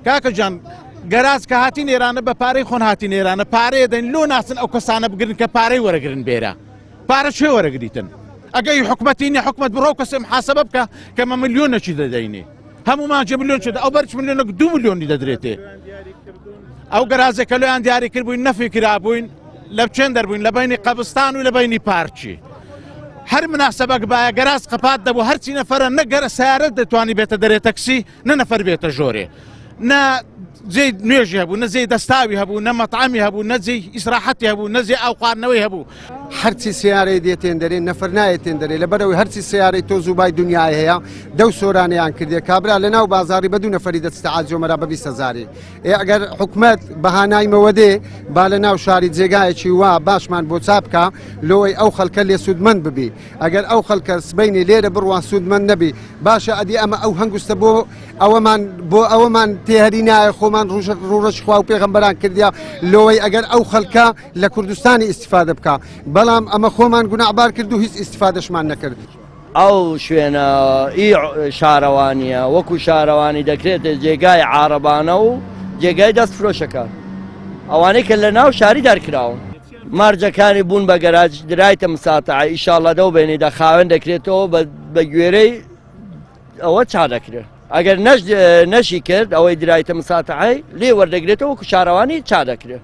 کاکە جان گەراج کە هاتین ئێرانە بە پارەی خۆن هاتین ئێرانە پارەیە دەین لۆ ناسن ئەو کەسانە بگرن کە پارەی وەرەگرن بێرە پارە چێ وەرەگریتن ئەگەی حکومەتی نیە حکومەت بڕۆ کەسێ محاسبە بکە کە مە ملیۆنەکی دەدەینێ هەمومان جێ ملیۆن چێت ئەو بەرچ ملیۆنەک دو ملیۆنی دەدرێتێ ئەو گەرازێک کە لۆیان دیاری کردبووین نەفی کرابووین لە چێن دەربووین لە بینی قەبستان و لە بینی پارکی هەر مناسبەک باە گەراز قەپات دەبوو هەرچی نەفرە نەگەرە سیارەت دەتوانی بێتە دەرێ تەکسی نە نەفەر بێتە ژۆرێ نە جێی نوێژی هەبوو نە جێی دەستاوی هەبوو نە مەتعەمی هەبوو نە جێی ئیسراحەتی هەبوو نە جێی ئاو خواردنەوەی هەبوو. هەرچی سەیارەی دێتێن دەرێ نەفەر نایەتێن دەرێ لەبەرئەوەی هەرچی سەیارەی تۆز و بای دونیای هەیە دەو سۆرانەیان کردێ کابرا لە ناو بازاری بە دوو نەفەری دەچتە عاجۆمەرا بە 20 هەزاری ئێ ئەگەر حکومەت بەهانایمەوە دێ با لە ناو شاری جێگایەکی وا باشمان بۆ چاپ کا لۆی ئەو خەلکە لێ سوودمەند ببی ئەگەر ئەو خەلکە سبەینێ لێرە بڕوا سوودمەند نەبی باشە ئەدی ئەمە ئەو هەنگوستە بۆ ئەوەمان بۆ ئەوەمان تێهری نایە خۆمان ڕوڕەش خوا و پێغەمبەران کردیا لۆی ئەگەر ئەو خەلکە لە کوردستانی ئیسیفادە بکە بەڵام ئەمە خۆمان گوناعبار کرد و هیچ ئیسیفادەشمان نەکرد. ئەو شوێنە ئی شارەوانیە وەکو شارەوانی دەکرێتە جێگای عارەبانە و جێگای دەست فرۆشەکان ئەوانەی کە لە ناو شاری دەرکراون. مەرجەکانی بوون بە گەراج درایتە مساتعە ئیشاڵڵا دەو بەینیدا خاوێن دەکرێتەوە بە گوێرەی ئەوە چا دەکرێت ئەگەر نەشی کرد ئەوەی درایتە مساتعەی لێ وەردەگرێتەوە وەکو شارەوانی چا دەکرێت.